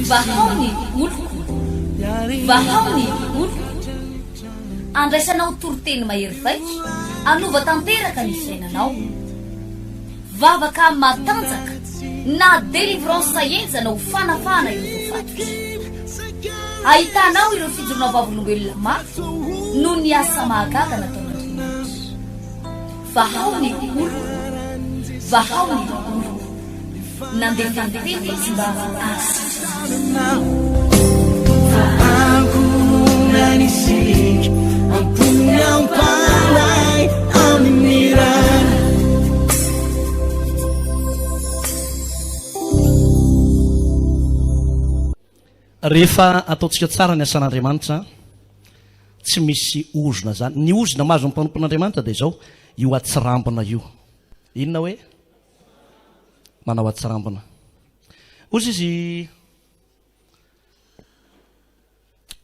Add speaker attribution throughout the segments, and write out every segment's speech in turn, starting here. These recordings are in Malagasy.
Speaker 1: Vahao ny oloko, vahao ny oloko. Andraisanao toriteny mahery vaika, hanova tanteraka ny fiainanao. Vavaka matanjaka na délivrance henjana ho fanafahana ireo voafatotra. Ahitanao ireo fijoroana vavolombelona mafy noho ny asa mahagaga nataon'Andriamanitra. Vahao ny oloko, vahao ny oloko. Nandefa ny teny izy mba hahasitrana azy.
Speaker 2: Rehefa ataontsika tsara ny asan'Andriamanitra, tsy misy ozona zany. Ny ozona mahazo ny mpanompon'Andriamanitra dia izao, io atsirambina io. Inona hoe? Manao atsirambina. Hozy izy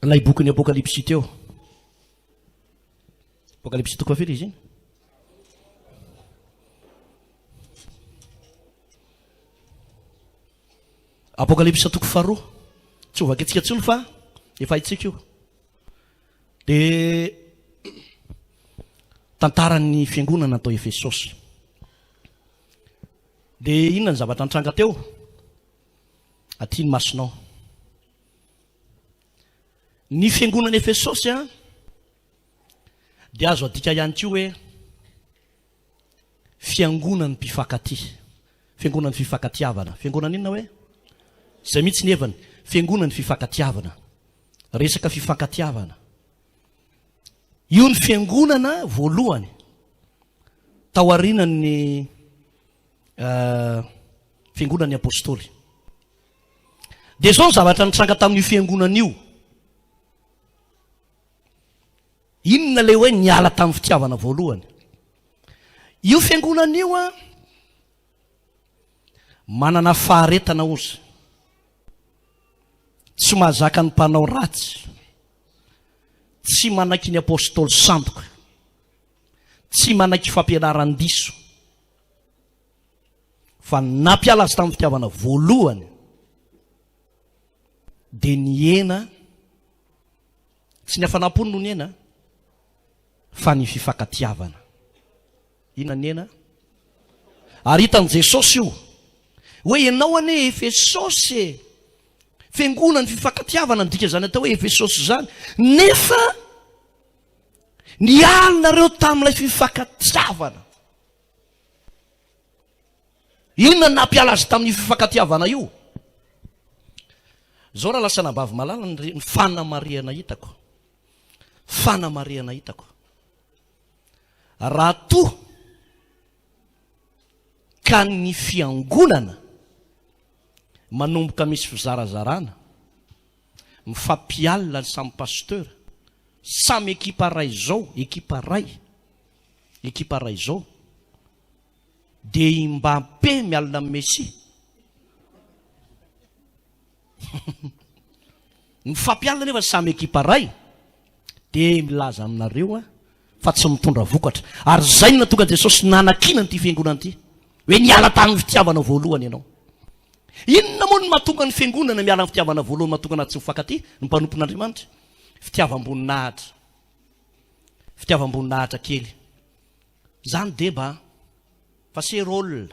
Speaker 2: ilay bokin'ny Apokalypsy teo. Apokalypsy toko firy izy iny? Apokalypsy toko faharoa. Tsy ho vakintsika intsony fa efa haintsika io. Dia tantaran'ny fiangonana tao Efesosy. Dia inona ny zavatra nitranga teo? Aty ny masonao. Ny fiangonana Efesosy a dia azo adika ihany koa hoe Fiangonan'ny mpifankatia. Fiangonan'ny fifankatiavana. Fiangonana inona hoe? Izay mihitsy ny heviny. Fiangonan'ny fifankatiavana. Resaka fifankatiavana. Io ny fiangonana voalohany tao aorianan'ny uh, fiangonan'ny apostoly. Dia izao ny zavatra nitranga tamin'io fiangonana io. Inona ilay hoe niala tamin'ny fitiavana voalohany? Io fiangonana io an, manana faharetana ozy. Tsy mahazaka ny mpanao ratsy. Tsy manaiky ny apostoly sandoka. Tsy manaiky fampianaran-diso. Fa nampiala azy tamin'ny fitiavana voalohany dia nihena Tsy ny hafanam-pony no nihena fa ny fifankatiavana. Inona nihena? Ary hitan'i Jesosy io. Hoe ianao anie Efesosy e! Fiangonan'ny fifankatiavana ny dika izany atao hoe Efesosy izany. Nefa niala nareo tamin'ilay fifankatiavana. Inona no nampiala azy tamin'io fifankatiavana io? Izao raha lasa anabavy malala ny fanamarihana hitako. Fanamarihana hitako. Raha toa ka ny fiangonana manomboka misy fizarazarana, mifampialina ny samy pasteur, samy ekipa ray izao, ekipa ray, ekipa ray izao, Dia i Mbappé mialona amin'i Messi. Mifampialona nefa samy ekipa ray. Dia milaza aminareo aho fa tsy mitondra vokatra. Ary izay no nahatonga an'i Jesosy nanakiana an'ity fiangonana ity. Hoe niala tamin'ny fitiavana voalohany ianao. Inona moa no mahatonga ny fiangonana miala amin'ny fitiavana voalohany mahatonga anazy tsy mifankatia? Ny mpanompon'Andriamanitra. Fitiavam-boninahitra. Fitiavam-boninahitra kely. Zany deba a! Fa c'est rôle.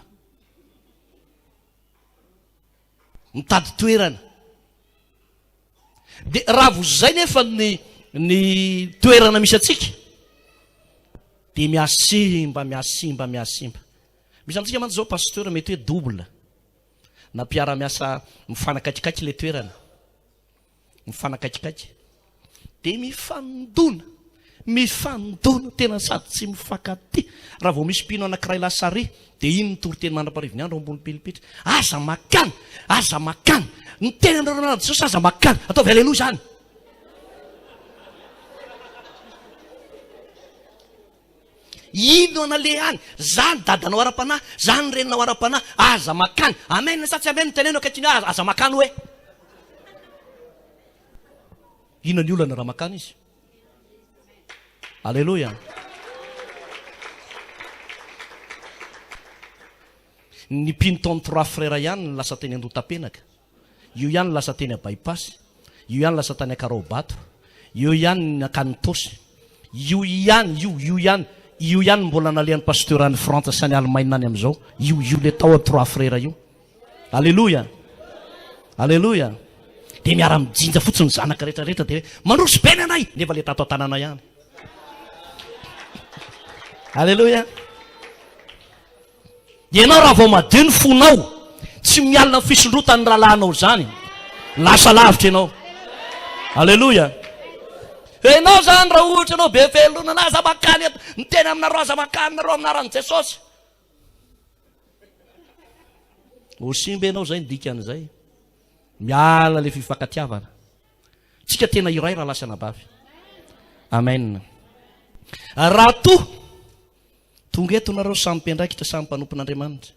Speaker 2: Mitady toerana. De raha vo zay nefa ny ny toerana misy antsika de mihasimba mihasimba mihasimba. Misy amintsika mantsy zao pasteur mety hoe double na mpiara-miasa mifanakaikikaiky le toerana. Mifanakaikikaiky. Dia mifandona. Mifandona. Tena sady tsy mifankatia. Raha vao misy mpino anankiray lasa ary, dia iny ny toriteny mandra-parivin'ny andro ao ambony pilipitra. Aza makany! Aza makany! Ny tenanareo anaran'i Jesosy aza makany! Ataovy aleloia izany! Ino analeha any? Za ny dadanao ara-panahy, za ny reninao ara-panahy, aza makany. Amen sa tsy amen? Teneno akaikiny hoe aza makany hoe. Inona ny olana raha makany izy? Aleloia. Ny mpino tao amin'ny Trois Frères ihany no lasa teny Andohatapenaka. Io ihany no lasa teny By-pass. Io ihany lasa tany Ankaraobato. Eo ihany ny Akanitosy. Io ihany, io, io ihany, io ihany no mbola nalehan'ny Pasteur any Frantsa sy any Allemagne any amin'izao. Io, io le tao Trois Frères io. Aleloia! Aleloia! Dia miara-mijinja fotsiny ny zanaka rehetra rehetra dia hoe mandroso be ny anay! Nefa le tato an-tanàna ihany. Aleloia! Ianao raha vao madio ny fonao, tsy mialona ny fisondrotan'ny rahalahinao izany, lasa lavitra ianao. Aleloia! Ianao izany raha ohatra ianao be fialonana, aza makany eto, miteny aminareo aza makany nareo amin'ny anaran'i Jesosy. Ho simba ianao izay ny dikan'izay. Miala le fifankatiavana. Tsika tena iray rahalahy sy anabavy. Amen. Raha toa tonga eto nareo samy mpiandraikitra samy mpanompon'Andriamanitra.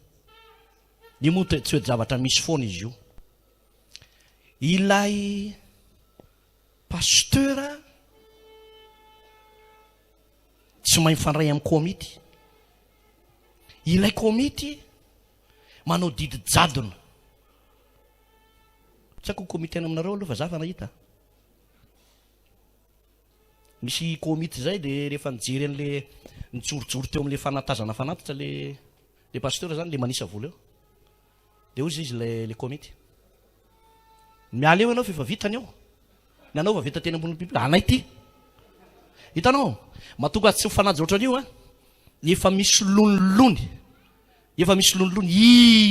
Speaker 2: Io moa tsy hoe zavatra misy foana izy io. Ilay pasteur Tsy mahay mifandray amin'ny komity. Ilay komity manao didy jadona. Tsy haiko ny komity any aminareo aloha fa za fa nahita. Misy komity izay dia rehefa nijery an'le nijorojoro teo amin'le fanatazana fanatitra le le pasteur zany le manisa vola eo. Dia hoy izy le le komity. Miala eo ianao fa efa vitany eo. Ny anao vita teny ambonin'ny pulpit. Anay ity. Hitanao? Mahatonga azy tsy mifanaja ohatran'io an. Efa misy lonilony. Efa misy lonilony.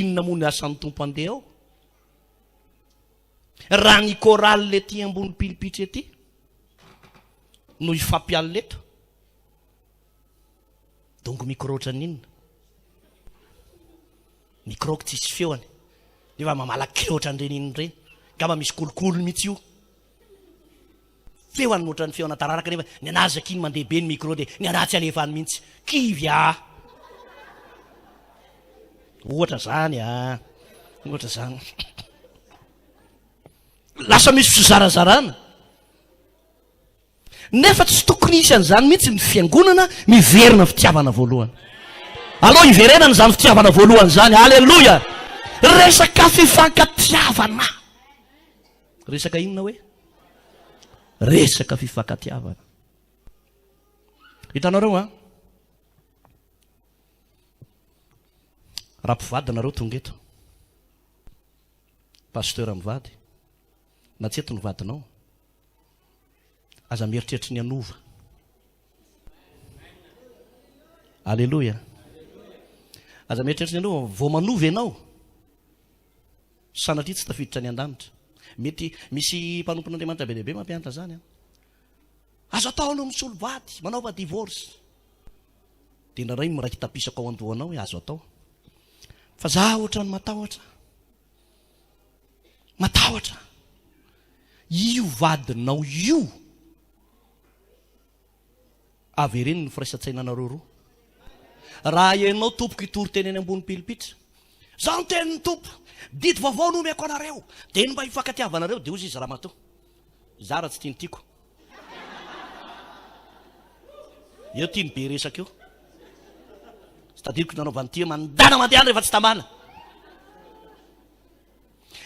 Speaker 2: Inona moa ny asan'ny Tompo andeha ao? Raha ny chorale ety ambony pilipitra ety no hifampialina eto. Dongo micro ohatran'ny inona? Micro tsisy feoany. Nefa mamalakira ohatran'ireny inona ireny. Angamba misy kolikoly mihitsy io. Feoany ohatran'ny feona tararaka nefa ny anazy aky iny mandeha be ny micro dia ny anahy tsy alefa any mihitsy. Kivy ah! Ohatra zany ah! Ohatra zany. Lasa misy fizarazarana. Nefa tsy tokony hisy an'izany mihitsy ny fiangonana miverina fitiavana voalohany. Aleo hiverenana izany fitiavana voalohany izany. Aleloia! Resaka fifankatiavana. Resaka inona hoe? Resaka fifankatiavana. Hitanareo an? Raha mpivady nareo tonga eto. Pasteur mivady. Na tsy eto ny vadinao. Aza mieritreritra ny hanova. Aleloia. Aza mieritreritra ny hanova, vao manova ianao. Sanatria tsy tafiditra any an-danitra. Mety misy mpanompon'Andriamanitra be dia be mampianatra izany an. Azo atao no misolo vady, manaova divorce. Dia indraindray miraiki-tapisaka ao an-dohanao hoe azo atao. Fa za ohatran'ny matahotra. Matahotra. Io vadinao io. Avereno ny firaisan-tsainanareo roa. Raha ianao tompoko hitory teny any ambony pilipitra. Zao ny tenin'ny Tompo, didy vaovao no omeko anareo, dia ny mba hifankatiavanareo, dia hozy izy ramatoa. Za raha tsy tiany tiako. Eo ty ny be resaka eo. Tsy tadidiko nanaovany ity hoe mandana mandeha any rehefa tsy tamana.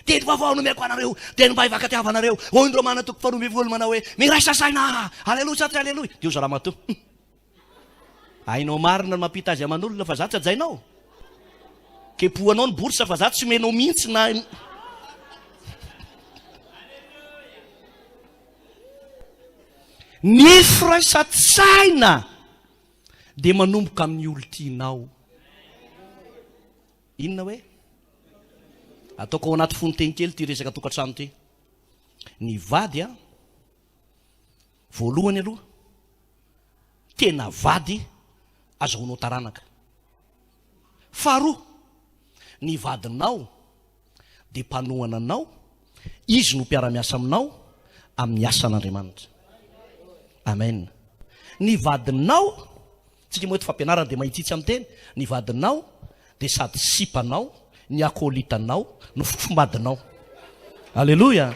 Speaker 2: Didy vaovao nomeko anareo, dia ny mba hifankatiavanareo. Hoy ny Romana toko faharoa ambin'ny folo manao hoe, miraisa saina, aleloia sa tsy aleloia. Dia hoy ramatoa, hum, hainao marina ny mampita azy aman'olona fa za tsy hajainao. Kepohanao ny bourse fa za tsy omenao mihitsy na Ny firaisan-tsaina dia manomboka amin'ny olon-tianao. Inona hoe? Ataoko ao anaty fonon-teny kely ity resaka tokantrano ity. Ny vady an, voalohany aloha, tena vady azahoanao taranaka. Faharoa, ny vadinao dia mpanohana anao, izy no mpiara-miasa aminao amin'ny asan'Andriamanitra. Amen. Ny vadinao, tsika moa eto fampianarana dia mahitsitsy amin'ny teny, ny vadinao dia sady sipanao, ny akolitanao, no fofombadinao. Aleloia.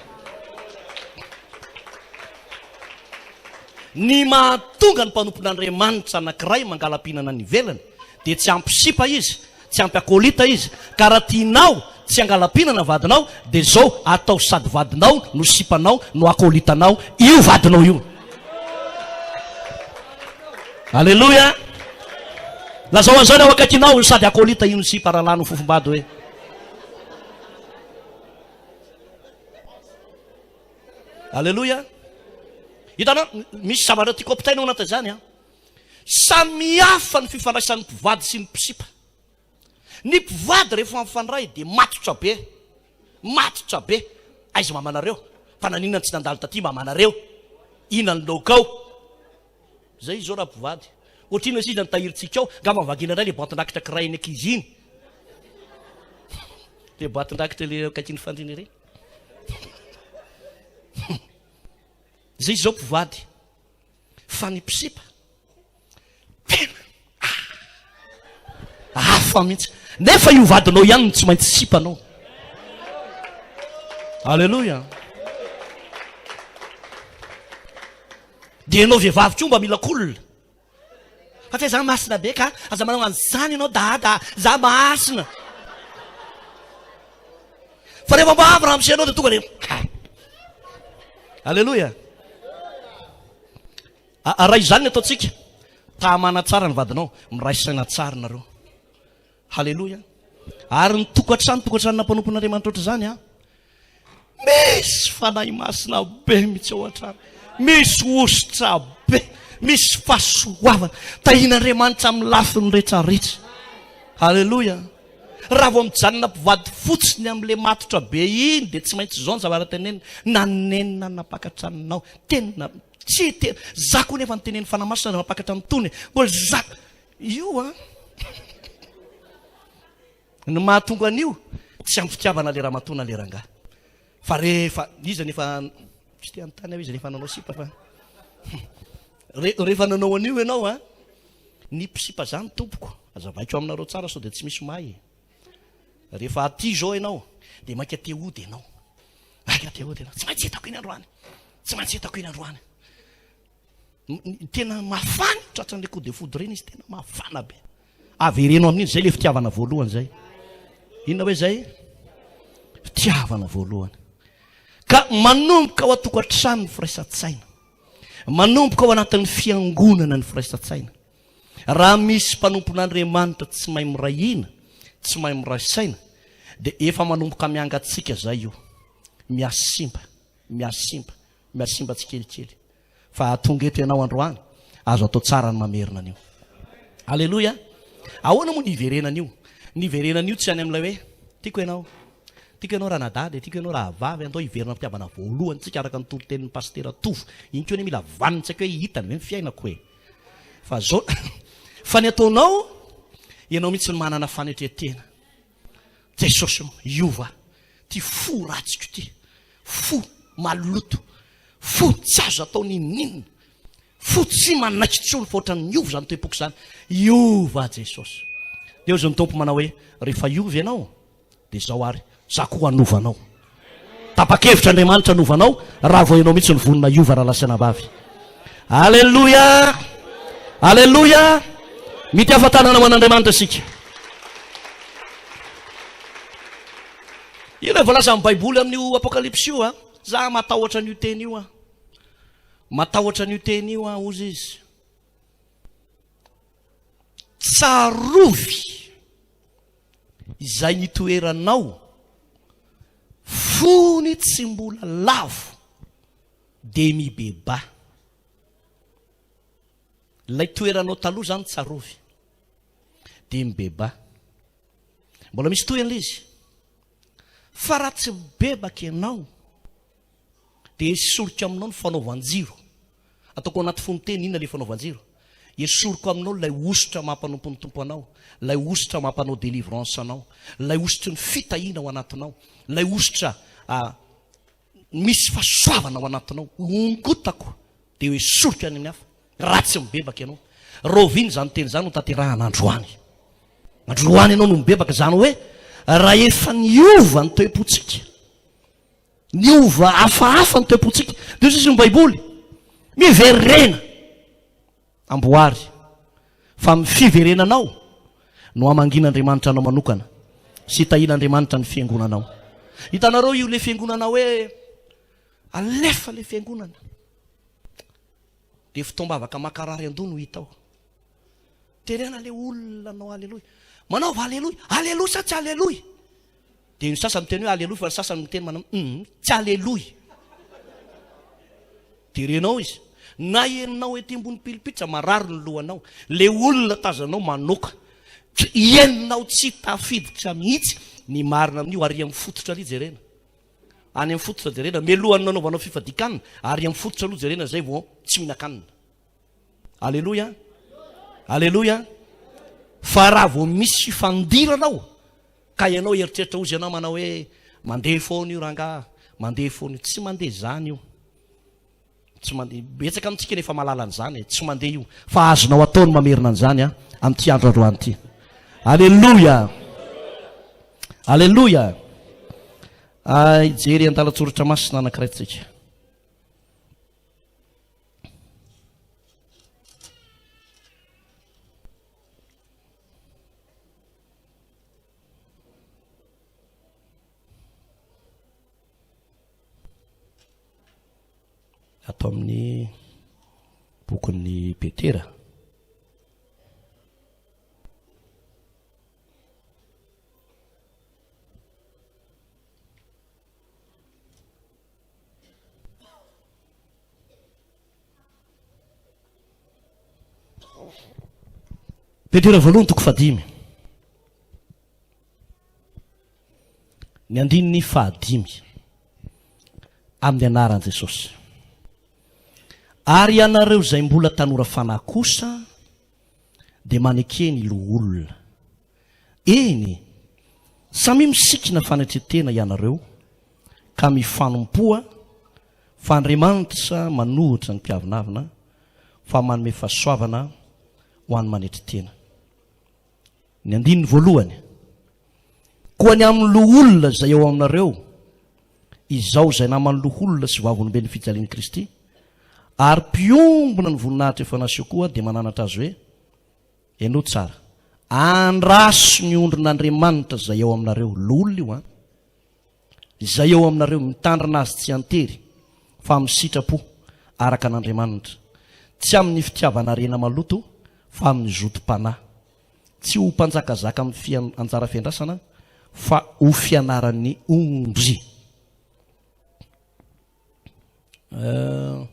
Speaker 2: Ny mahatonga ny mpanompon'Andriamanitra anankiray mangala-pihinana any ivelany dia tsy ampy sipa izy. Tsy ampy akolita izy. Ka raha tianao tsy hangalam-pihinana vadinao dia zao ataovy sady vadinao no sipanao no akolitanao io vadinao io. Aleloia! Lazao an'izao ny ao akaikinao sady akolita io ny sipa rahalahy no fofombady hoe. Aleloia! Hitanao, misy zavatra tiako ampitaina ao anatin'izany an. Samy hafa ny fifandraisan'ny mpivady sy ny mpisipa. Ny mpivady rehefa mifandray dia matotra be, matotra be. Aiza mamanareo? Fa naninona no tsy nandalo taty mamanareo? Inona ny laoka ao? Zay izao raha mpivady. Ohatrinona sisa ny tahirintsika ao? Angamba mivangina indray le boatin-drakitra kirahin'ny ankizy iny. Le boatin-drakitra le akaikin'ny fandriana ireny. Zay izao mpivady. Fa ny mpisipa tena hafa mihitsy. Nefa io vadinao ihany no tsy maintsy sipanao. Aleloia. Dia ianao vehivavy koa mba mila cool. Fa tsy za masina be ka, aza manao an'izany ianao dada, za masina. Fa rehefa mba avy ramose anao dia tonga dia Aleloia. Raha izany ny ataontsika, tahamana tsara ny vadinao, miray saina tsara nareo. Haleloia. Ary ny tokantrano, tokantranona mpanompon'Andriamanitra ohatr'izany an. Misy Fanahy Masina be mihitsy ao an-trano. Misy hosotra be, misy fahasoavana. Tahian'Andriamanitra amin'ny lafiny rehetrarehetra. Haleloia. Raha vao mijanona mpivady fotsiny amin'ilay matotra be iny dia tsy maintsy izao ny zavatra tenenina. Nanenina nampakatra anao. Tena tsy tena. Za koa nefa nitenen'ny Fanahy Masina nampakatra an'itony. Mbola za io an. Ny mahatonga an'io, tsy ampy fitiavana le ramatoa na le rangahy. Fa rehefa, iza nefa, tsy te hanontany aho iza nefa nanao sipa fa, rehefa nanao an'io ianao an, ny mpisipa zany tompoko, azavaiko aminareo tsara sao dia tsy misy mahay e. Rehefa aty izao ianao, dia maika te hody ianao. Maika te hody ianao. Tsy maintsy hitako iny androany. Tsy maintsy hitako iny androany. Tena mafana tratran'le coup de foudre iny izy tena mafana be. Avereno amin'iny zay le fitiavana voalohany zay. Inona hoe zay? Fitiavana voalohany. Ka manomboka ao an-tokantrano ny firaisan-tsaina. Manomboka ao anatin'ny fiangonana ny firaisan-tsaina. Raha misy mpanompon'Andriamanitra tsy mahay miray hina, tsy mahay miray saina, dia efa manomboka miangatsiaka zay io. Mihasimba, mihasimba. Mihasimba tsikelikely. Fa tonga eto ianao androany, azo atao tsara ny mamerina an'io. Aleloia! Ahoana moa ny hiverenana io? Ny hiverenana io tsy any amin'ilay hoe, tiako ianao, tiako ianao ranadahy, dia tiako ianao rahavavy, andao hiverina fitiavana voalohany tsika araka ny toritenin'ny pasitera Tovo. Iny koa anie mila vaniny tsy haiko hoe hitany ve ny fiainako e. Fa zao, fa ny ataonao, ianao mihitsy no manana fanetren-tena. Jesosy ô, hiova ty fo ratsiko ty, fo maloto, fo tsy azo atao n'inon'inona, fo tsy manaiky intsony fa ohatran'ny miova izany toe-poko izany. Hiova Jesosy. Dia hozy ny Tompo manao hoe, rehefa hiova ianao, dia izao ary, za koa hanova anao. Tapa-kevitra Andriamanitra hanova anao raha vao ianao mihitsy no vonona hiova rahalahy sy anabavy. Aleloia! Aleloia! Mitiava tanana ho an'Andriamanitra isika. Io ilay voalazan'ny Baiboly amin'io Apokalypsy io a. Za matahotra an'io teny io a. Matahotra an'io teny io a, hozy izy. Tsarovy izay nitoeranao fony tsy mbola lavo dia mibebaha. Ilay toeranao taloha izany tsarovy dia mibebaha. Mbola misy tohiny ilay izy. Fa raha tsy mibebaka ianao dia esoriko aminao ny fanaovan-jiro. Ataoko ao anaty fonon-teny inona ilay fanaovan-jiro? Esoriko aminao ilay hosotra maha-mpanompo ny Tompo anao, ilay hosotra maha-mpanao délivrance anao, ilay hosotry ny fitahiana ao anatinao, ilay hosotra misy fahasoavana ao anatinao. Hongotako dia ho esoriko any amin'ny hafa raha tsy mibebaka ianao. Rahoviana izany teny izany ho tanterahana androany? Androany ianao no mibebaka, izany hoe raha efa niova ny toe-pontsika. Niova hafahafa ny toe-pontsika. Dia hoy ny Baiboly, Miverena, amboary, fa amin'ny fiverenanao no hamangian'Andriamanitra anao manokana sy hitahian'Andriamanitra ny fiangonanao. Hitanareo io le fiangonana hoe alefa le fiangonana. Dia fotoam-bavaka mankarary an-doha no hita ao. Terena le olona anao aleloia. Manaova aleloia. Aleloia sa tsy aleloia? Dia ny sasany miteny hoe aleloia fa ny sasany miteny manao hum tsy aleloia. Terenao izy. Na henonao ety ambony pilipitra marary ny lohanao. Le olona tazanao manoka. Henonao tsy tafiditra mihitsy ny marina amin'io ary amin'ny fototra ary jerena. Any amin'ny fototra jerena. Mialohan'ny nanaovanao fifadian-kanina ary amin'ny fototra aloha jerena zay vao tsy mihinan-kanina. Aleloia. Aleloia. Fa raha vao misy fifandirana ao ka ianao eritreritra ozy ianao manao hoe mandeha foana io rangaha, mandeha foana io. Tsy mandeha zany io. Tsy mandeha. Betsaka amintsika nefa mahalala an'izany e. Tsy mandeha io. Fa azonao atao ny mamerina an'izany a amin'ity andro androany ity. Aleloia. Aleloia. Ah, hijery andalan-tsoratra masina anankiray tsika. Ato amin'ny bokin'ny Petera. Petera voalohany toko fahadimy. Ny andininy fahadimy. Amin'ny anaran'i Jesosy. Ary ianareo izay mbola tanora fanahy kosa dia maneke ny loholona. Eny, samia misikina fanetren-tena ianareo ka mifanompoa fa Andriamanitra manohitra ny mpiavonavona fa manome fahasoavana ho an'ny manetry tena. Ny andininy voalohany. Koa ny amin'ny loholona izay eo aminareo, izaho izay naman'ny loholona sy vavolombelon'ny fijalian'i Kristy, ary mpiombona ny voninahitra efa naseho koa dia mananatra azy hoe, Henoy tsara. Andraso ny ondrin'Andriamanitra izay eo aminareo, loholona io an, izay eo aminareo, mitandrina azy tsy an-tery, fa amin'ny sitrapo, araka an'Andriamanitra, tsy amin'ny fitiavana harena maloto, fa amin'ny zotom-panahy. Tsy ho mpanjakazaka amin'ny fian anjara fiandrasana, fa ho fianaran'ny ondry. Euh,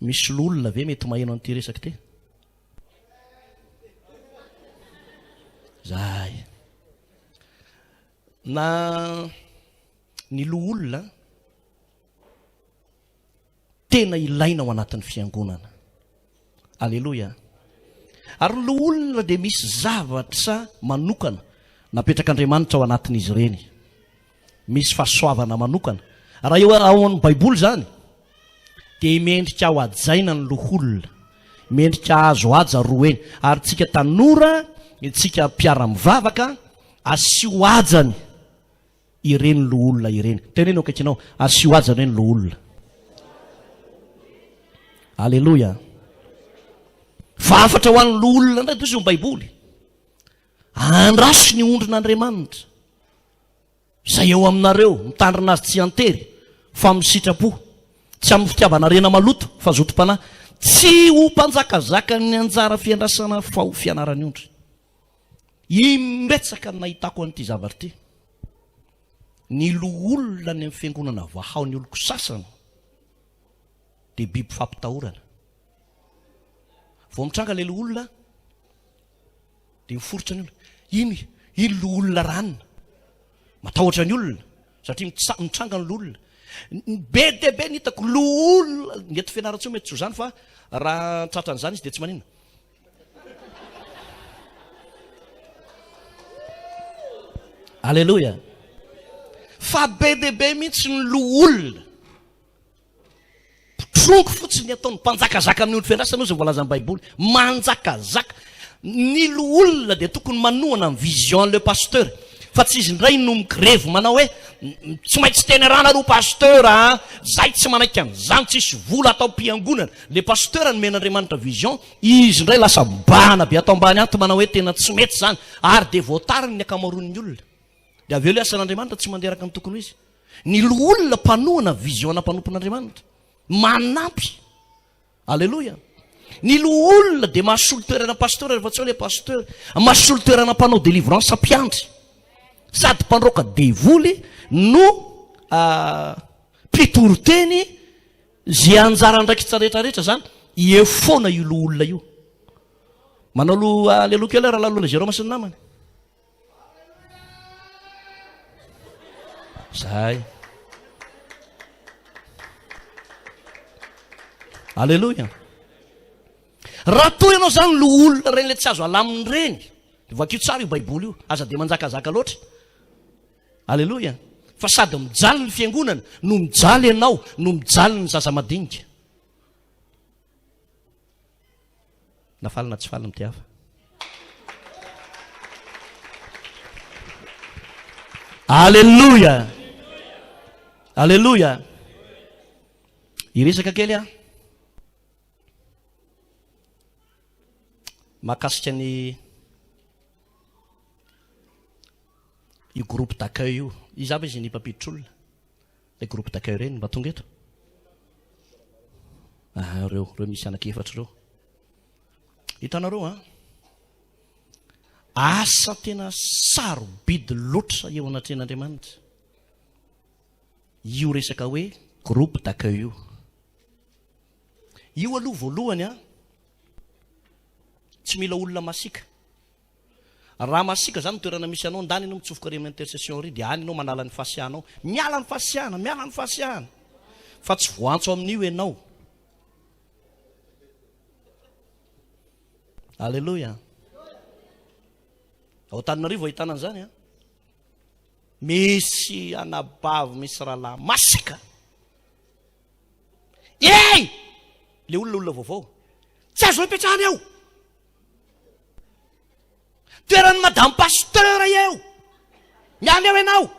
Speaker 2: misy loholona ve mety maheno an'ity resaka ity? Zay. Na ny loholona tena ilaina ao anatin'ny fiangonana. Aleloia. Ary ny loholona dia misy zavatra manokana napetrak'Andriamanitra ao anatin'izy ireny. Misy fahasoavana manokana. Raha eo ao amin'ny Baiboly izany dia mendrika ho hajaina ny loholona. Mendrika hahazo haja roa heny. Ary tsika tanora, tsika mpiara-mivavaka, asio hajany ireny loholona ireny. Teneno akaikinao, asio hajany hoe ny loholona. Aleloia. Fa hafatra ho an'ny loholona indray toy izao ny Baiboly. Andraso ny ondrin'Andriamanitra. Izay eo aminareo, mitandrina azy tsy an-tery, fa amin'ny sitrapo, tsy amin'ny fitiavana harena maloto, fa zotom-panahy, tsy ho mpanjakazakan'ny anjara fiandrasana fa ho fianaran'ny ondry. Imbetsaka ny nahitako an'ity zavatra ity. Ny loholona any amin'ny fiangonana vahao ny oloko sasany dia biby fampitahorana. Vao mitranga ilay loholona Dia miforitra ny olona. Iny, iny loholona ranona. Matahotra ny olona satria mitsa, mitranga ny loholona. Be dia be ny hitako loholona, ny eto Fianarantsoa mety tsy ho izany fa raha tratran'izany izy dia tsy maninona. Aleloia. Fa be dia be mihitsy ny loholona. Mpitrongy fotsiny ny ataony, mpanjakazaka amin'ny ondry fiandrasana hozy ny voalazan'ny baiboly, manjakazaka. Ny loholona dia tokony manohana ny vision le pasteur. Fa tsy izy indray no migrevy manao hoe tsy maintsy teny rana aloha pasteur a, zay tsy manaiky an'izany tsisy vola ato am-piangonana. Le pasteur nomen'Andriamanitra vision, izy indray lasa mibahana be ato ambany ato manao hoe tena tsy mety izany ary dia voatariny ny ankamaroan'ny olona. Dia avy eo le asan'Andriamanitra tsy mandeha araka ny tokony ho izy. Ny loholona mpanohana vision-na mpanompon'Andriamanitra. Manampy. Aleloia. Ny loholona dia mahasolo toerana pasteur rehefa tsy eo ilay pasteur. Mahasolo toerana mpanao délivrance mpiandry. Sady mpandroaka devoly no mpitory teny ze anjara andraikitra rehetra rehetra zany eo foana io loholona io. Manao lo aleloia kely rahalahy Lola Jérôme sy ny namany. Zay. Aleloia. Raha toa ianao zany loholona ireny le tsy azo alamina ireny, vakio tsara io baiboly io, aza dia manjakazaka loatra. Aleloia. Fa sady mijaly ny fiangonana no mijaly ianao no mijaly ny zaza madinika. Na faly na tsy faly mitiava. Aleloia! Aleloia! Hiresaka kely aho mahakasika ny io groupe d'accueil io. Iza avy izy ny mpampiditra olona? Ilay groupe d'accueil ireny mba tonga eto. Ah, ireo, ireo misy anaky efatra ireo. Hitanareo an? Asa tena sarobidy loatra eo anatrehan'Andriamanitra. Io resaka hoe groupe d'accueil io. Io aloha voalohany an, tsy mila olona masiaka. Raha masiaka zany ny toerana misy anao, ndany ianao mitsofoka ery amin'ny intercession ery dia any ianao manala ny fahasiahanao. Miala ny fahasiahana, miala ny fahasiahana. Fa tsy voantso amin'io ianao. Aleloia. Ao Antananarivo ahitana an'izany an. Misy anabavy, misy rahalahy masiaka. Ey! Le olona olona vaovao. Tsy azo ipetrahana eo. Toeran'ny madame pasteur eo. Miala eo ianao.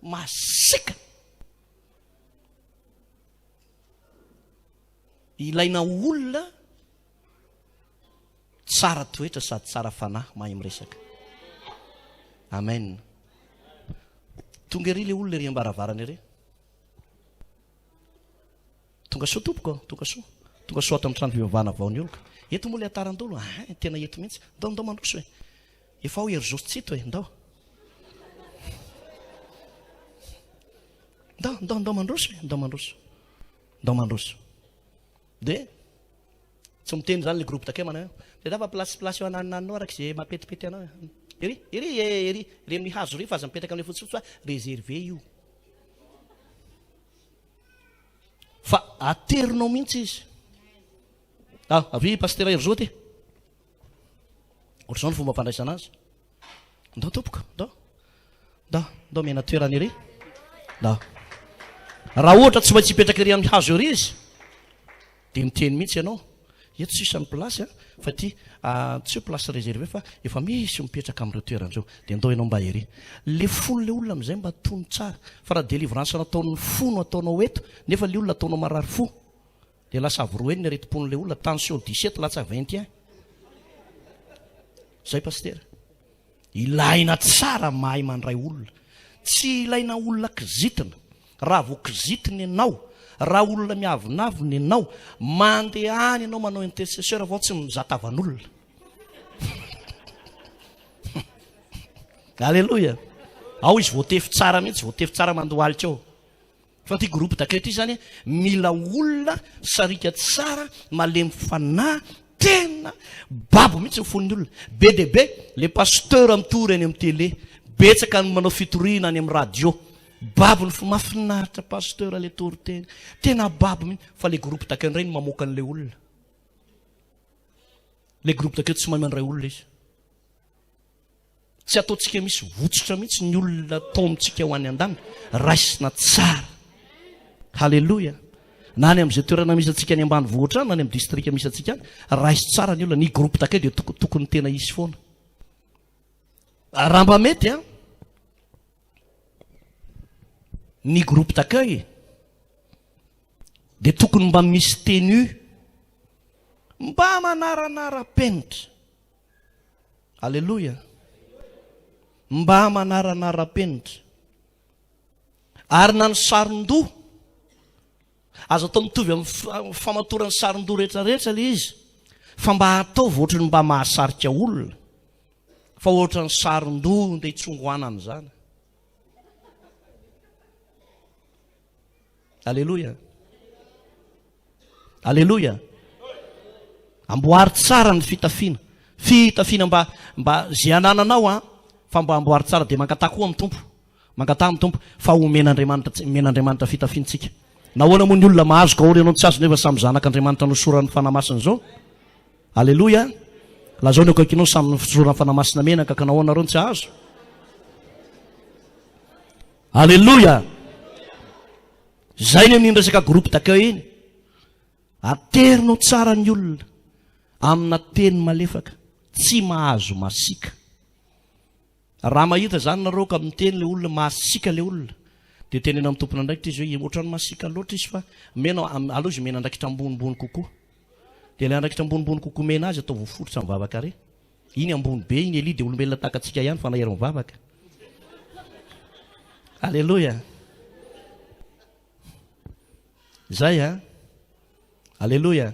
Speaker 2: Masiaka. Ilaina olona tsara toetra sady tsara fanahy mahay miresaka. Amen. Tonga ery le olona ery am-baravarana ery. Tonga soa tompoko a, tonga soa. Tonga soa ato amin'ny trano fivavahana vao ny oloka. Eto moa ilay ataran-dolo, ah, tena eto mihitsy. Ndao, ndao mandroso e. Efa ao Herizo sy Tsito e, ndao. Ndao, ndao, ndao mandroso e, ndao mandroso. Ndao mandroso. Dia tsy miteny izany le groupe d'accueil manao hoe, tadiava place place eo ananonanonao araka izay mampetipety anao e. Ery, ery e, ery, ery amin'ny hazo ery fa aza mipetraka amin'ilay fotsifotsy fa réservé io. Fa aterinao mihitsy izy. Ah, avia Pasitera Herizo aty. Ohatr'izao ny fomba fandraisana azy. Ndao tompoko, ndao. Ndao, ndao miaina toerana ery. Ndao. Raha ohatra tsy maintsy hipetraka ery amin'ny hazo ery izy, Dia miteny mihitsy ianao, eto sisa ny place a, fa ity tsy hoe place réservée fa efa misy mipetraka amin'ireo toerana ireo, dia ndao ianao mba ery. Le fon'ilay olona amin'izay mba tony tsara, fa raha délivrance nataon'ny fo no ataonao eto, nefa ilay olona ataonao marary fo, dia lasa avo roa heny ny aretim-pon'ilay olona, tension 17 latsa 21. Zay pasitera. Ilaina tsara mahay mandray olona. Tsy ilaina olona kizitina. Raha vao kizitina ianao, raha olona miavonavona ianao, mandeha any ianao manao intercesseur vao tsy mizaha tavan'olona. Alléluia. Ao izy voatefy tsara mihitsy, voatefy tsara mandohalika ao. Fa ity groupe d'accueil ity zany mila olona sariaka tsara, malemy fanahy, tena babo mihitsy ny fon'ny olona. Be dia be le pasteur mitory any amin'ny télé, betsaka ny manao fitoriana any amin'ny radio. Babo ny fo, mahafinaritra pasteur le toriteny, tena babo mihitsy. Fa le groupe d'accueil indray no mamoaka an'ilay olona. Le groupe d'accueil tsy mahay mandray olona izy. Tsy ataontsika misy votsotra mihitsy ny olona taomintsika ho any an-danitra. Raisina tsara. Haleloia. Na any amin'izay toerana misy antsika any ambanivohitra any, na any amin'ny distrika misy antsika any, raiso tsara ny olona. Ny groupe d'accueil dia tokony tena hisy foana. Raha mba mety an, ny groupe d'accueil dia tokony mba misy tenue mba manaranara-penitra. Aleloia. Mba manaranara-penitra. Ary na ny saron-doha, aza atao mitovy amin'ny famatoran'ny saron-doha rehetrarehetra ilay izy, fa mba ataovy ohatran'ny mba mahasarika olona, fa ohatran'ny saron-doha ndeha hitsongoanana izany. Aleloia. Aleloia. Amboary tsara ny fitafiana. Fitafiana mba mba ze anananao an, fa mba amboary tsara dia mangataha koa amin'ny Tompo. Mangataha amin'ny Tompo fa omen'Andriamanitra omen'Andriamanitra fitafiana tsika. Nahoana moa ny olona mahazo ka ory ianao tsy azo nefa samy zanak'Andriamanitra nosoran'ny Fanahy Masina izao? Aleloia. Lazao ny akaikinao samy nosoran'ny Fanahy Masina menaka ka nahoana nareo no tsy ahazo? Aleloia! Zay ny amin'iny resaka groupe d'accueil iny. Aterinao tsara ny olona amina teny malefaka, tsy mahazo masiaka. Raha mahita zany nareo ka miteny le olona, masiaka le olona, dia teneno amin'ny tompon'andraikitra izy hoe ohatran'ny masiaka loatra izy fa mena, aleo izy omena andraikitra ambonimbony kokoa. Dia ilay andraikitra ambonimbony kokoa omena azy ataovy miforitra mivavaka re. Iny ambony be iny Elia dia olombelona tahaka antsika ihany fa nahery mivavaka. Aleloia. Zay a. Aleloia.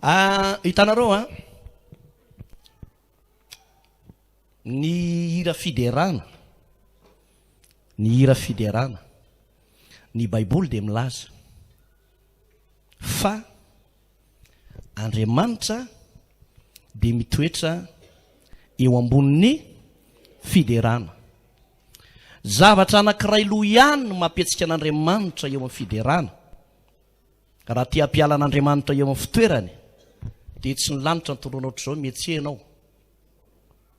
Speaker 2: Ah, hitanareo a. Ny hira fiderana. Ny hira fiderana. Ny Baiboly dia milaza fa Andriamanitra dia mitoetra eo ambonin'ny fiderana. Zavatra anankiray loha ihany no mampihetsika an'Andriamanitra eo amin'ny fiderana. Raha te hampiala an'Andriamanitra eo amin'ny fitoerany, dia tsy ny lanitra ny tondroina ohatr'izao mihetsehanao.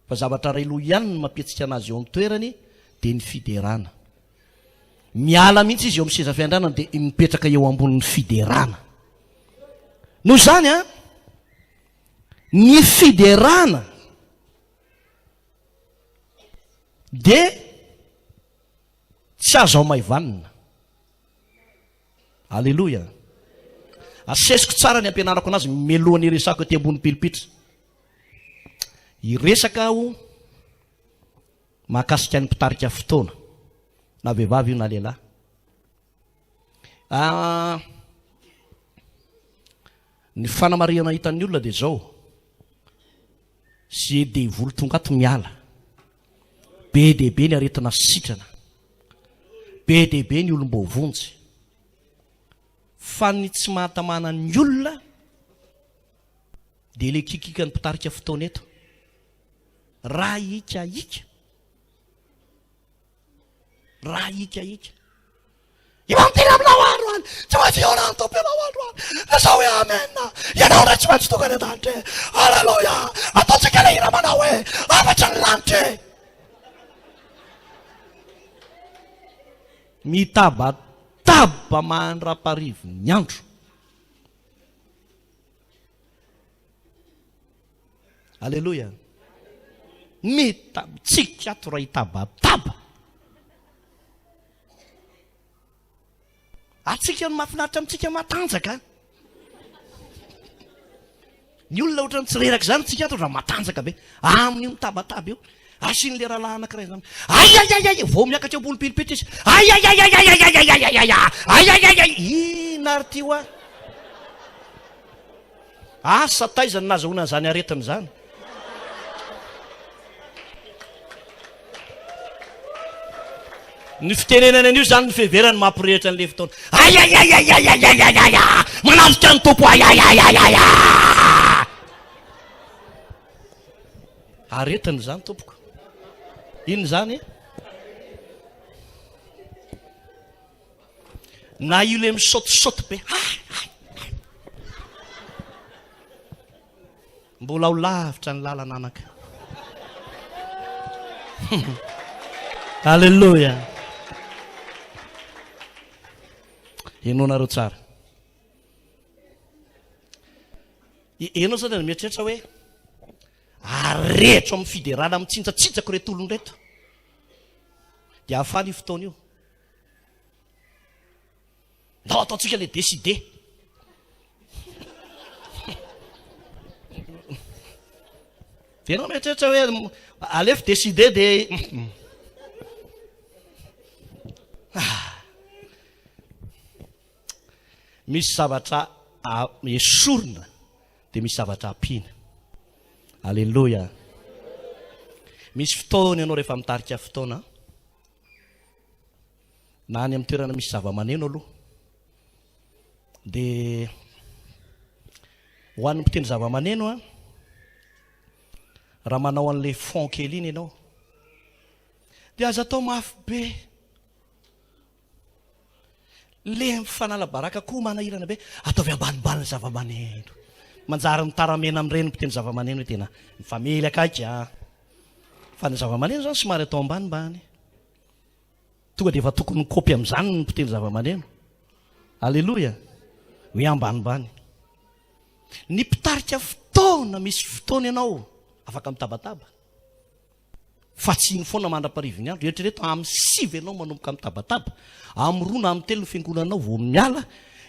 Speaker 2: Fa zavatra iray loha ihany no mampihetsika anazy eo amin'ny toerany, dia ny fiderana. Miala mihitsy izy eo amin'ny seza fiandranana dia mipetraka eo ambonin'ny fiderana. Noho izany an, ny fiderana dia tsy azo hamaivanina. Aleloia. Asesiko tsara ny ampianarako anazy mialohan'ny hiresako ety ambony pilipitra. Hiresaka aho mahakasika ny mpitarika fotoana, na vehivavy io na lehilahy. Ah, ny fanamarihana hitan'ny olona dia izao, ze devoly tonga ato miala, be dia be ny aretina sitrana, be dia be ny olom-boavonjy, fa ny tsy mahatamana ny olona dia le kikikan'ny mpitarika fotoana eto. Raha ika ika. Raha ika ika. Eo miteny aminao androany. Tsy maintsy hihaona amin'ny Tompo ianao androany. Lazao hoe amen. Ianao indray tsy maintsy tonga any an-danitra e. Aleloia. Ataontsika ilay hira manao hoe hafatry ny lanitra e. Mitabataba mandra-parivo ny andro. Aleloia. Mitabitsiky ato raha hitabataba. Atsika no mahafinaritra amintsika matanjaka. Ny olona ohatran'ny tsy reraka izany tsika ato raha matanjaka be. Amin'io mitabataba io. Asian'ilay rahalahy anankiray izany. Ay ay ay ay vao miakatra eo ambony pilipitra izy. Ay ay ay ay ay ay ay ay ay ay ay ay ay ay inona ary ty hoa? Asa taiza no nazahoana an'izany aretina izany? Ny fitenenana an'io izany ny fiheverany mampirehitra an'ilay fotoana. Ay ay ay ay ay ay ay ay ay ay manafika ny Tompo ay ay ay ay ay ay. Aretina izany tompoko. Inona izany? Na io le misaotisaoty be. Mbola ho lavitra ny lalana anaka. Alléluia. Henoanareo tsara. Ianao zany mieritreritra hoe. Arehitro amin'ny fiderana mitsinjatsinjako ireto olona ireto. Dia hafaly io fotoana io. Ndao ataontsika le décider. Dia ianao mieritreritra hoe alefo décider dia ah. Misy zavatra esorina dia misy zavatra ampiana. Aleloia. Misy fotoana ianao rehefa mitarika fotoana na any amin'ny toerana misy zava-maneno aloha dia ho an'ny mpitendry zava-maneno a raha manao an'ilay fond kely iny ianao dia aza atao mafy be Le mifanala baraka koa manahirana be, ataovy ambanimbany ny zava-maneno. Manjary mitaramena amin'ireny mpitendry zava-maneno hoe tena mifamely akaiky a. Fa ny zava-maneno izany somary atao ambanimbany. Tonga dia efa tokony mikopy amin'izany ny mpitendry zava-maneno. Aleloia! Hoe ambanimbany. Ny mpitarika fotoana, misy fotoana ianao afaka mitabataba. Fa tsy iny foana mandra-parivin'ny andro. Eritrereto amin'ny sivy ianao manomboka mitabataba, amin'ny roa na amin'ny telo ny fiangonanao vao miala,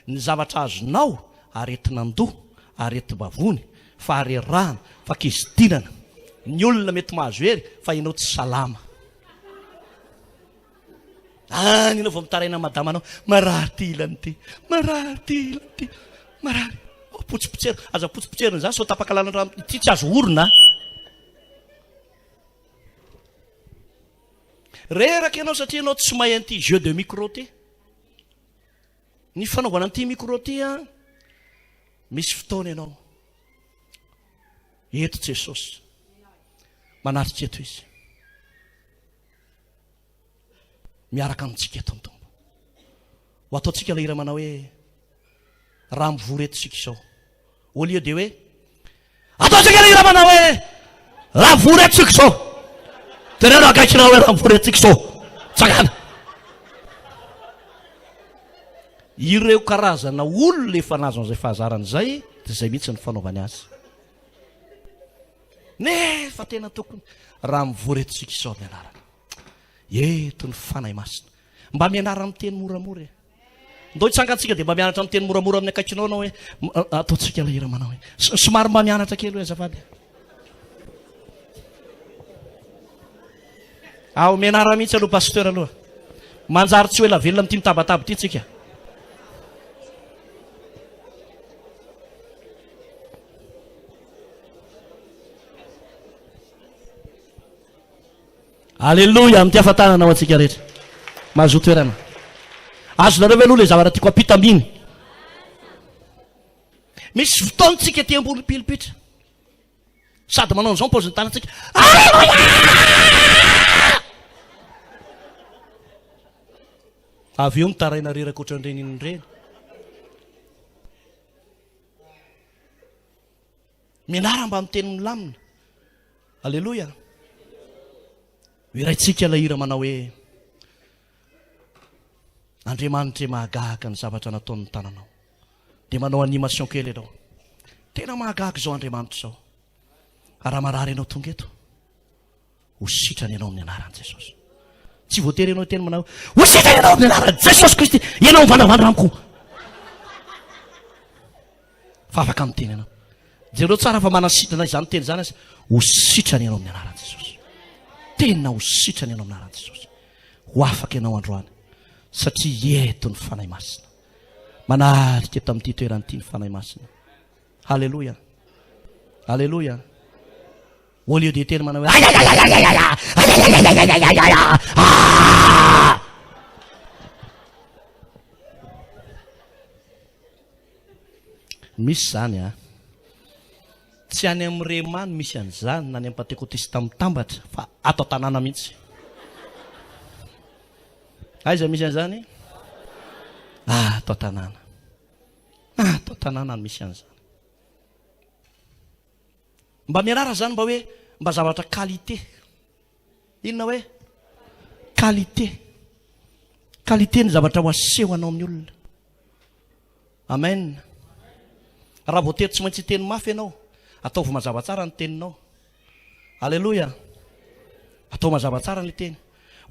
Speaker 2: ny zavatra azonao, aretin'andoha, aretim-bavony, faharerahana, fakizitinana. Ny olona mety mahazo hery fa ianao tsy salama. Any ianao vao mitaraina madamanao, marary ity ilany ity, marary ity ilany ity, marary. Oh, potsipotsero, aza potsipotserina izany sao tapaka lalan-drano ity tsy azo orina. Reraka ianao satria ianao tsy mahay an'ity jeu de micro ity. Ny fanaovana an'ity micro ity an, misy fotoana ianao. Eto Jesosy. Manatrika eto izy. Miaraka amintsika eto ny Tompo. Ho ataontsika ilay hira manao hoe raha mivory eto isika izao. Au lieu de hoe ataontsika ilay hira manao hoe raha mivory eto isika izao. Teneno akaikinao hoe raha mivory eto isika izao. Tsangana. Ireo karazana olona efa nahazo an'izay fahazarana izay dia izay mihitsy ny fanaovany azy. Nefa tena tokony raha mivory eto isika izao ny anarana. Eto ny Fanahy Masina. Mba mianara miteny moramora e. Ndao hitsangantsika dia mba mianatra miteny moramora amin'ny akaikinao anao hoe ataontsika ilay hira manao hoe somary mba mianatra kely hoe azafady. Aho mianara mihitsy aloha pasteur aloha. Manjary tsy ho ela velona amin'ity mitabataba ity tsika. Aleloia! Mitiafa tanana ho antsika rehetra. Mahazoa toerana. Azonareo ve aloha ilay zavatra tiako ampita aminy? Misy fotoana tsika aty ambony pilipitra. Sady manao an'izao ny paozin'ny tanantsika. Aleloia! Avy eo mitaraina reraka ohatran'ireny inona ireny. Mianara mba miteny milamina. Aleloia. Hiraintsika ilay hira manao hoe Andriamanitra e mahagaga ny zavatra nataon'ny tananao. Dia manao animation kely ianao. Tena mahagaga izao Andriamanitra izao. Raha marary ianao tonga eto. Ho sitrana ianao amin'ny anaran'i Jesosy. Tsy voatery ianao hiteny manao ho sitrana ianao amin'ny anaran'i Jesosy Kristy. Ianao mivandravandra amiko. Fa afaka miteny ianao. Jereo tsara fa manasitrana izany teny izany aza. Ho sitrana ianao amin'ny anaran'i Jesosy. Tena ho sitrana ianao amin'ny anaran'i Jesosy. Ho afaka ianao androany satria eto ny Fanahy Masina. Manarika eto amin'ity toerana ity ny Fanahy Masina. Haleloia. Haleloia. Au lieu de hiteny manao hoe ayayayayayaya, ayayayayayaya, ah! Misy izany a. Tsy any amin'ny Rema no misy an'izany na any amin'ny Pantekotista mitambatra fa ato an-tanàna mihitsy. Aiza misy an'izany? Ato an-tanàna. Ato an-tanàna no misy an'izany. Mba mianara zany mba hoe mba zavatra qualité. Inona hoe? Qualité. Qualité ny zavatra ho aseho anao amin'ny olona. Amen. Raha voatery tsy maintsy hiteny mafy ianao, ataovy mazava tsara ny teninao. Aleloia. Atao mazava tsara ny teny.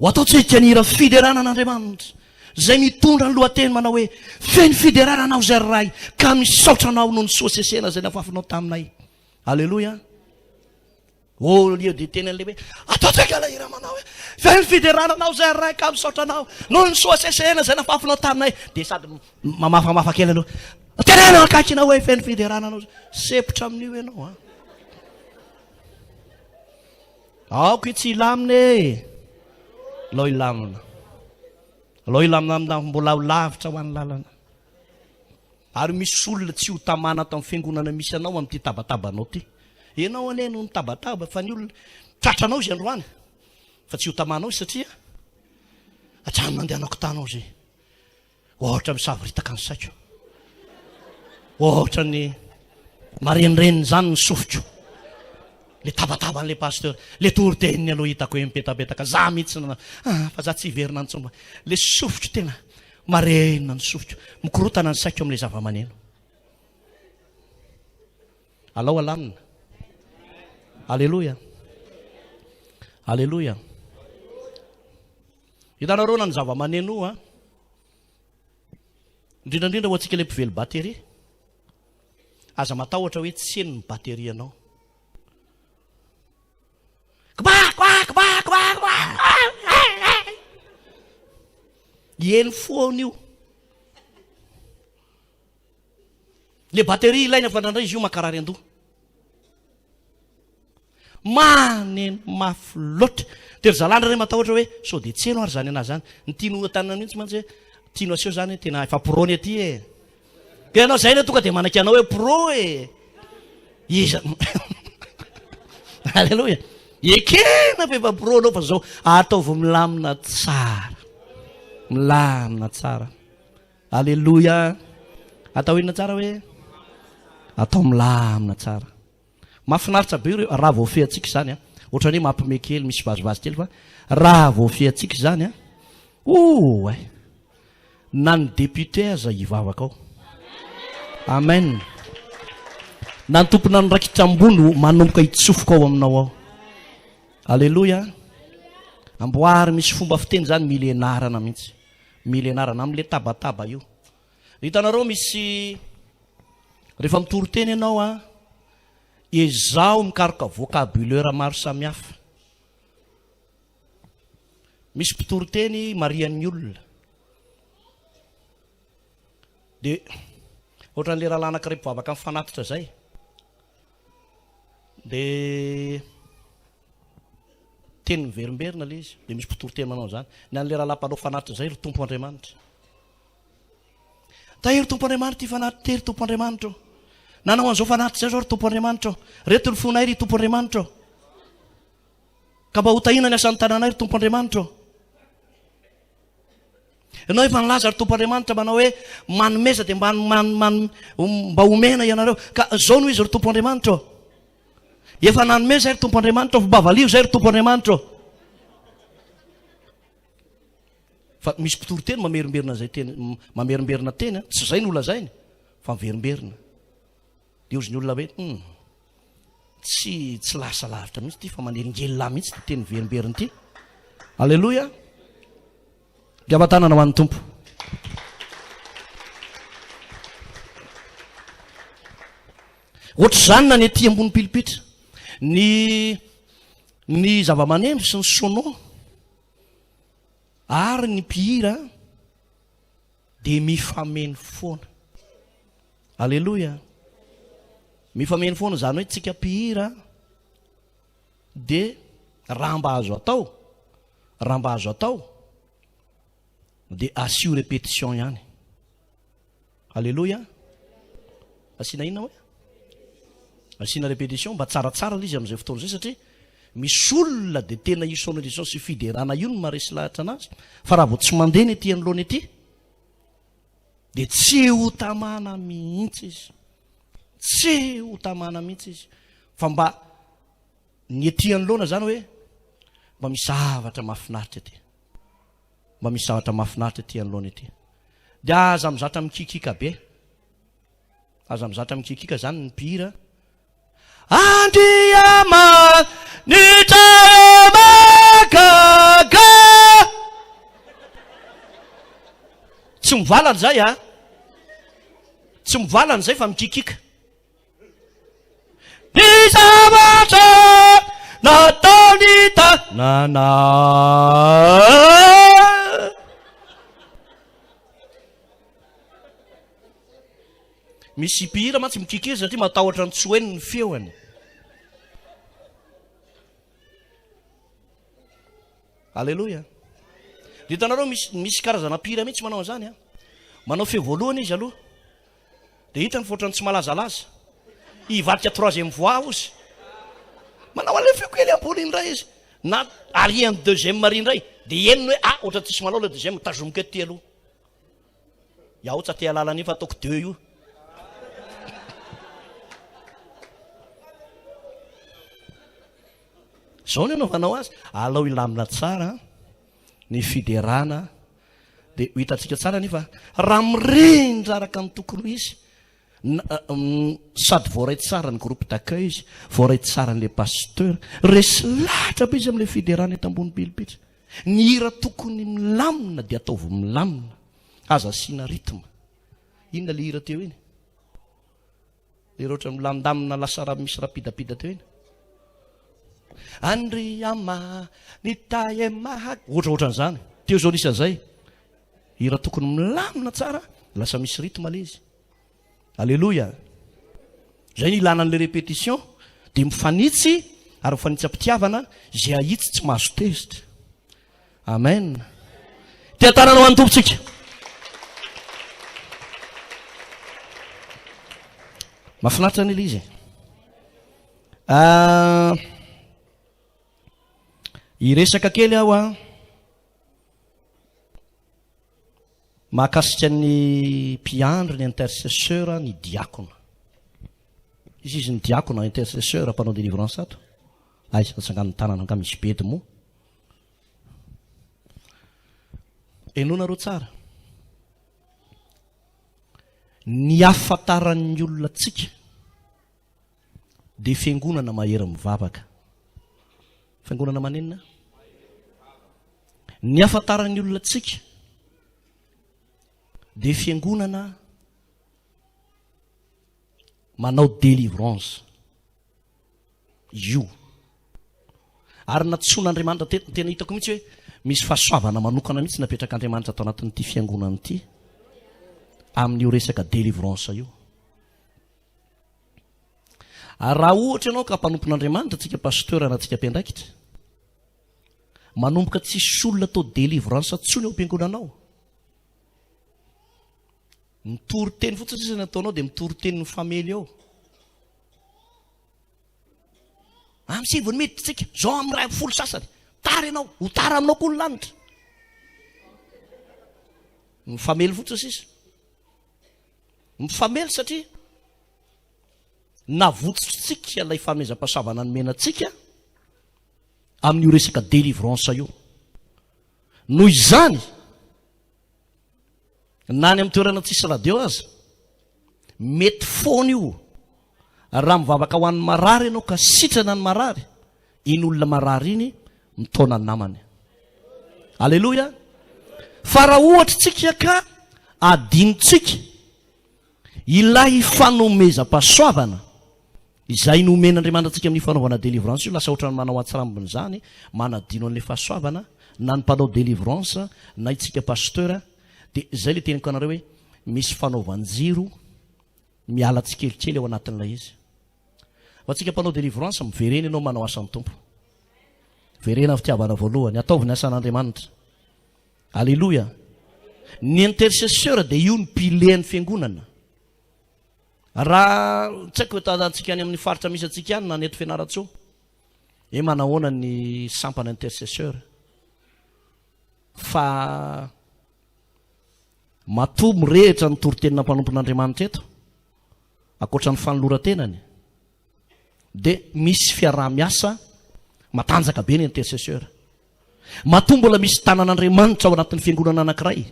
Speaker 2: Ho ataontsika ny hira fiderana an'Andriamanitra, izay mitondra ny lohateny manao hoe, Feno fiderana Anao izay ry Ray, ka misaotra Anao noho ny soa sesehena izay nafafinao taminay. Aleloia. Au lieu de teny an'ilay hoe, ataontsika ilay hira manao hoe, Feno fiderana Anao izay ry Ray, ka misaotra Anao noho ny soa sesehena izay nafafinao taminay. Dia sady mamafamafa kely aloha. Teneno akaikinao hoe, Feno fiderana Anao. Sepotra amin'io ianao an. Aoka i tsy hilamina e! Alao hilamina. Alao hilamina amina mbola ho lavitra ho an'ny lalana. Ary misy olona tsy ho tamana ato amin'ny fiangonana misy anao amin'ity tabatabanao ity. Ianao anie no mitabataba fa ny olona tratranao izy androany fa tsy ho tamanao izy satria hatramin'ny nandehanako tanao izy. Ohatra misavoritaka ny saiko. Ohatra ny marenireny izany ny sofiko. Le tabataban'le pasteur, le toriteniny aloha hitako hoe mipetapetaka, za mihitsy nana, ah, fa za tsy hiverina antsomba. Le sofiko tena marenina ny sofiko, mikorotana ny saiko amin'le zava-maneno. Alao alamina. Aleloia. Aleloia. Hitanareo na ny zava-maneno io an, indrindra indrindra ho antsika ilay mpively batterie, aza matahotra hoe tsy heno ny batterie anao. Kba kba kba kba kba. Heno foana io. Le batterie ilaina fa indraindray izy io mankarary andoha. Maneno mafy loatra. Dia ry zalahy indray matahotra hoe sao dia tsy heno ary izany anazy izany. Ny tiany ho tanana mihitsy mantsy hoe tiano aseho izany hoe tena efa pro ny aty e. Dia ianao izay anie tonga dia manaiky anao hoe pro e. Iza Alléluia. Ekena fa efa pro anao fa zao ataovy milamina tsara. Milamina tsara. Aleloia! Atao inona tsara hoe? Atao milamina tsara. Mahafinaritra be ireo raha voafehintsika izany an. Ohatran'ny hoe mampime kely, misy vazivazy kely fa raha voafehintsika izany an. Oay! Na ny député aza hivavaka ao. Amen. Na ny tompon'andraikitra ambony manomboka hitsofoka ao aminao ao. Aleloia. Amboary misy fomba fiteny izany mila ianarana mihitsy. Mila ianarana amin'ilay tabataba io. Hitanareo misy rehefa mitory teny ianao a, ezaho mikaroka vocabulaire maro samihafa. Misy mpitory teny marihan'ny olona. Dia ohatran'ilay rahalahy anankiray mpivavaka mifanatitra izay. Dia teny miverimberina ilay izy, dia misy mpitory teny manao an'izany. Ny an'ilay rahalahy mpanao fanatitra izay, ry Tompo Andriamanitra. Tahiry Tompo Andriamanitra ity fanatitra ity, ry Tompo Andriamanitra ô. Nanao an'izao fanatitra izao izao, ry Tompo Andriamanitra ô. Reto ny fonay, ry Tompo Andriamanitra ô. Ka mba hotahiana ny asan'ny tananay, ry Tompo Andriamanitra ô. Ianao efa nilaza, ry Tompo Andriamanitra, manao hoe, Manomeza dia mba, man, man, mba homena ianareo. Ka izao no izy, ry Tompo Andriamanitra ô. Efa nanome izay, ry Tompo Andriamanitra ô, fa mba valio izay, ry Tompo Andriamanitra ô. Fa misy mpitory teny mamerimberina izay teny, mamerimberina teny, tsy izay no lazainy, fa miverimberina. Dia hozy ny olona hoe, hum, tsy, tsy lasa lavitra mihitsy ity fa manelingelina ahy mihitsy ity teny miverimberina ity. Aleloia. Mpiava-tanana ho an'ny Tompo. Ohatr'izany na ny aty ambony pilipitra. Ny, ny zava-maneno sy ny sono ary ny mpihira dia mifameno foana. Aleloia! Mifameno foana izany hoe tsika mpihira dia raha mba azo atao, raha mba azo atao dia asio répétition ihany. Aleloia! Asiana inona hoe? Asiana répétition mba tsaratsara ilay izy amin'izay fotoana izay satria misy olona dia tena io sonorisation sy fiderana io no maharesy lahatra anazy fa raha vao tsy mandeha ny ety anoloana ety dia tsy ho tamana mihitsy izy. Tsy ho tamana mihitsy izy. Fa mba ny ety anoloana izany hoe mba misy zavatra mahafinaritra ety. Mba misy zavatra mahafinaritra ety anoloana ety. Dia aza mizatra mikikiaka be. Aza mizatra mikikiaka izany ny mpihira. Andriamanitra. Ny mahagaga. Tsy mivalana izay a. Tsy mivalana izay fa mikikika. Ny zavatra nataony tanana. Misy mpihira mantsy mikikiry satria matahotra ny tsy ho heno ny feony. Aleloia. Dia hitanareo misy misy karazana mpihira mihitsy manao an'izany an. Manao feo voalohany izy aloha. Dia hitany fa ohatran'ny tsy malazalaza. Hivadika troisième voix ozy. Manao an'ilay feo kely ambony indray izy. Na ariany deuxième ary indray. Dia henony hoe ah ohatran'ny tsisy manao ilay deuxième, tazomiko eto ity aloha. Iaho tsa te halala an'io fa ataoko deux io. Zao ny anaovanao azy, alao hilamina tsara ny fiderana dia ho hitantsika tsara anefa raha mirindra araka ny tokony ho izy sady voaray tsara ny groupe d'accueil izy, voaray tsara an'ilay pasteur, resy lahatra be izy amin'ilay fiderana eto ambony pilipitra. Ny hira tokony milamina dia ataovy milamina, aza asiana rythme. Inona le hira teo iny? Le hira ohatran'ny milamindamina lasa raha misy rapidapida teo iny. Andriama ny taemaha ohatra ohatran'izany. Teo zao nisy an'izay. Hira tokony milamina tsara, lasa misy rythme le izy. Aleloia! Izay ny ilana an'ilay répétition, dia mifanitsy ary mifanitsy am-pitiavana, izay ahitsy tsy mahazo tezitra. Amen. Tia tanana ho an'ny Tompontsika. Mahafinaritra ny ilay izy. Ah, hiresaka kely aho an. Mahakasika ny mpiandry, ny intercesseur, ny diakona. Izy izy ny diakona, intercesseur, mpanao délivrance ato. Aiza, atsangano ny tanana angaha misy bedy moa. Henoinareo tsara. Ny hafantaran'ny olona antsika dia fiangonana mahery mivavaka. Fiangonana manenina? Ny hafantaran'ny olona antsika dia fiangonana manao délivrance io. Ary nantsoin'Andriamanitra te-, tena hitako mihitsy hoe misy fahasoavana manokana mihitsy napetrak'Andriamanitra ato anatin'ity fiangonana ity amin'io resaka délivrance io. Ary raha ohatra ianao ka mpanompon'Andriamanitra, tsika pasteur na tsika mpiandraikitra, manomboka tsisy olona atao délivrance tsony ao am-piangonanao. Mitory teny fotsiny sisa ny ataonao dia mitory teny mifamely eo. Amin'ny siviny miditra tsika, zao amin'ny ray folo sasany. Tara ianao, ho tara aminao koa ny lanitra. Mifamely fotsiny sisa. Mifamely satria navotsotsika ilay fanomezam-pahasoavana nomena antsika amin'io resaka délivrance io. Noho izany, na any amin'ny toerana tsisy radio aza, mety foana io raha mivavaka ho an'ny marary ianao ka sitrana ny marary, iny olona marary iny mitaona ny namany. Aleloia! Fa raha ohatra tsika ka adinontsika ilay fanomezam-pahasoavana izay nomen'Andriamanitra antsika amin'ny fanaovana délivrance io, lasa ohatran'ny manao antsirambina izany, manadino an'ilay fahasoavana, na ny mpanao délivrance, na itsika pasteur, dia izay ilay teniko anareo hoe misy fanaovan-jiro miala tsikelikely ao anatin'ilay izy. Fa antsika mpanao délivrance, miverena ianao manao asan'ny Tompo. Verena fitiavana voalohany, ataovy ny asan'Andriamanitra. Aleloia. Ny intercesseur dia io ny pilier ny fiangonana. Raha tsy haiko antsika any amin'ny faritra misy antsika any na ny eto Fianarantsoa. Hoe manahoana ny sampana intercesseur. Fa matoa mirehitra ny toritenina mpanompon'Andriamanitra eto, ankoatra ny fanoloran-tenany, dia misy fiaraha-miasa matanjaka be ny intercesseur. Matoa mbola misy tanan'Andriamanitra ao anatin'ny fiangonana anankiray,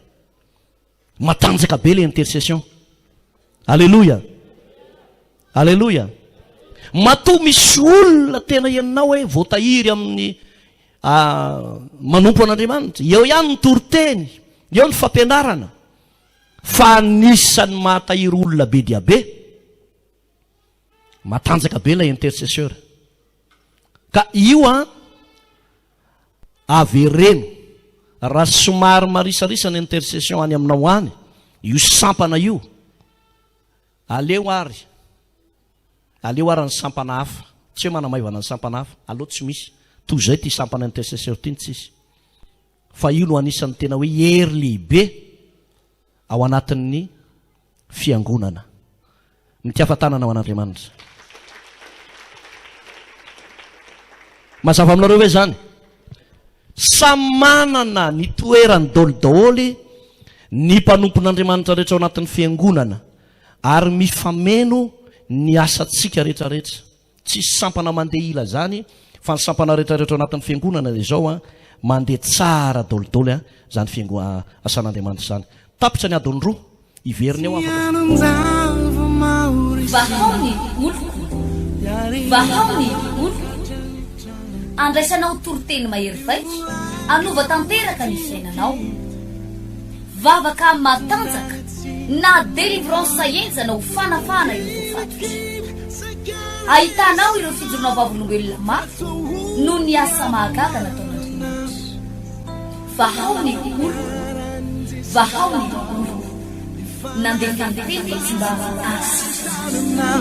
Speaker 2: matanjaka be le intercession. Aleloia! Aleloia! Matoa misy olona tena henonao hoe voatahiry amin'ny manompo an'Andriamanitra, eo ihany ny toriteny, eo ny fampianarana, fa anisan'ny mahatahiry olona be dia be, matanjaka be ilay intercesseur. Ka io an, avereno, raha somary marisarisa ny intercession any aminao any, io sampana io, aleo ary, aleo ary ny sampana hafa, tsy hoe manamaivana ny sampana hafa, aleo tsy misy, toy izay ity sampana intercesseur ity no tsisy. Fa io no anisan'ny tena hoe hery lehibe ao anatin'ny fiangonana. Mikafa tanana ho an'Andriamanitra. Mazava aminareo ve izany? Samy manana ny toerany daholo daholo ny mpanompon'Andriamanitra rehetra ao anatin'ny fiangonana ary mifameno ny asantsika rehetra rehetra. Tsisy sampana mandeha ila zany fa ny sampana rehetra rehetra ao anatin'ny fiangonana dia izao an, mandeha tsara dolidoly an zany fiango asan'Andriamanitra zany. Tapitra ny adiny roa, hiverina eo afaka.
Speaker 1: Vahao ny oloko, vahao ny oloko. Andraisanao toriteny mahery vaika, hanova tanteraka ny fiainanao. Vavaka matanjaka na délivrance henjana ho fanafahana ireo voafatotra. Ahitanao ireo fijoroana vavolombelona mafy noho ny asa mahagaga nataon'Andriamanitra. Vahao ny oloko, vahao ny oloko. Nandefa ny teny izy mba hahasitrana azy.